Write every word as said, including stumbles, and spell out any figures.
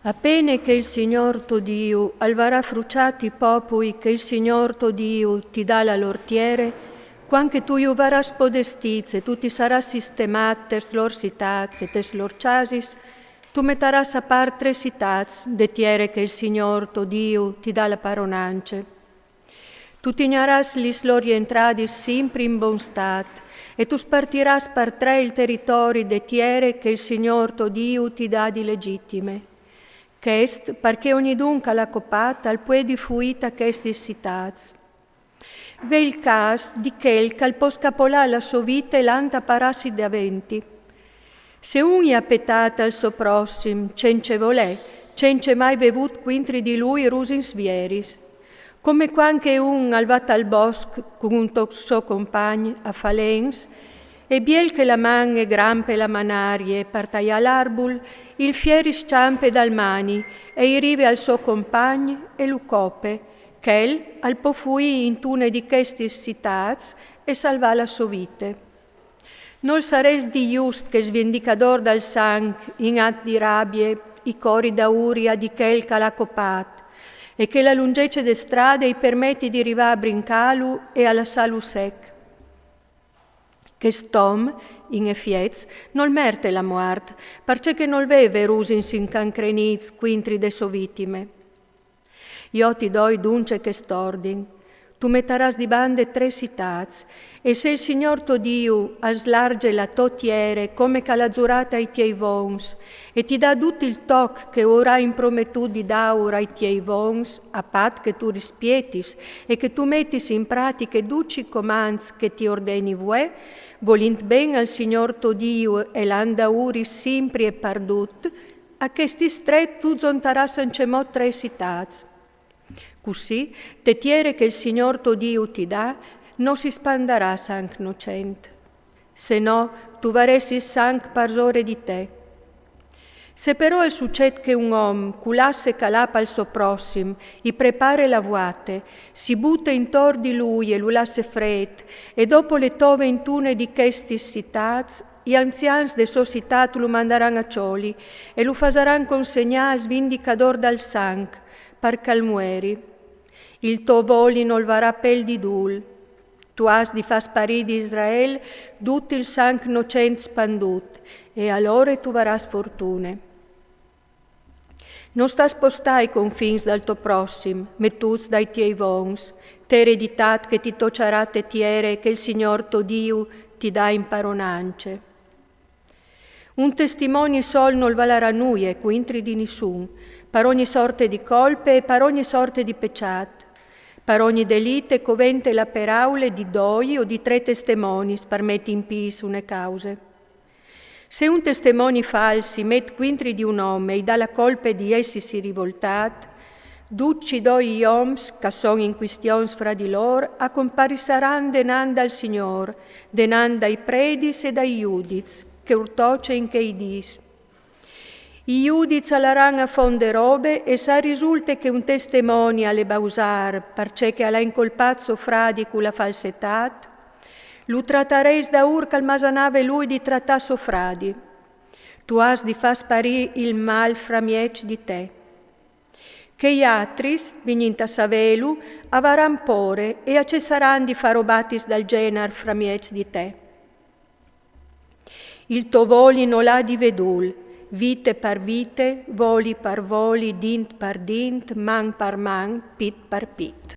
Apene che il Signor to Diu al varà fruciât i popui che il Signor to Diu ti dà la lôr tiere, cuant che tu ju varâs podestîts e tu ti sarâs sistemât tes lôr citâts e tes lôr cjasis, tu metarâs a part trê citâts de tiere che il Signor to Diu ti dà la paronance. Tu tignarâs lis lôr jentradis simpri in bon stât, e tu spartirâs par trê il teritori de tiere che il Signor to Diu ti dà di legjitime. Chest, par che ognidun che al à copât al puedi fuî ta chestis citâts. Ve il câs di chel che al pò scapolâ la sô vite lant a parâsi daventi. Se un i à petât al so prossim, cence volê, cence mai vê vût cuintri di lui rusins vieris, come cuant che un al va tal bosc cun un to-, so compagn a fâ lens, e biel che la man e grampe la manarie par taiâ l'arbul, il fier i scjampe dal mani e i rive al so compagn e lu cope, chel al pò fuî intune di chestis citâts e salvâ la sô vite. Nol sarès di just che il svindicadôr dal sanc, in at di rabie, i cori daûr a di chel che al à copât, e che la lungjece de strade i permeti di rivâ a brincâlu e a lassâlu sec. Chest om, in efiets, nol merte la muart, parcè che nol veve rusins incancrenîts cuintri de sô vitime. Jo ti doi dunce chest ordin: tu metarâs di bande trê citâts, e se il Signor to Diu al slarge la tô tiere come che al à zurât ai tiei vons, e ti dà dut il toc che o varà imprometût di dâur ai tiei vons, a pat che tu rispietis e che tu metis in pratiche ducj i comants che ti ordeni vuê, volint ben al Signor to Diu e lant daûri simpri e pardut, a chestis trê tu zontarâs ancjemò trê citâts. Cussì, te tiere che il Signor to Diu ti dà, no si spandarà sanc nocent. Se no, tu varessis sanc parsore di te. Se però al sucêt che un om, cu lasse che al à pal so prossim, i prepare la vuate, si bute intor di lui e lu lasse frêt, e dopo le tove intune di chestis citâts, i anzians de sô citât lu mandaran a cjoli e lu fasaran consegnâ al svindicadôr dal sanc, par che al mueri. Il to voli nol varà pel di dûl. Tu âs di fâ sparî di Israel dut il sanc nocent spandût, e alore tu varâs fortune. No sta spostâ i confins dal to prossim, metûts dai tiei vons, te ereditât che ti tocjarà te tiere che il Signor to Diu ti dà in paronance. Un testimoni sol nol valarà nuie cuintri di nissun, par ogni sorte di colpe e par ogni sorte di pecjât. Par ogni delit e covente la peraule di doi o di trê testemonis par meti in pîs une cause. Se un testemoni fals i met cuintri di un om e i dà la colpe di essisi rivoltât, ducj i doi i oms, che a son in cuistions fra di lôr, a comparissaràn denant dal Signôr, denant dai predis e dai judits, che ur toce in chei dîs. I judits a laran a font de robe e se al risulte che un testemoni al è bausâr, parcè che al à incolpât so fradi cu la falsetât, lu tratarês daûr che al masanave lui di tratâ so fradi. Tu âs di fâ sparî il mâl framieç di te. Chei altris, vignint a savêlu, a varan pôre e a cessaran di fâ robatis dal gjenar framieç di te. Il to voli nol à di vê dûl, vite par vite, voli par voli, dint par dint, man par man, pit par pit.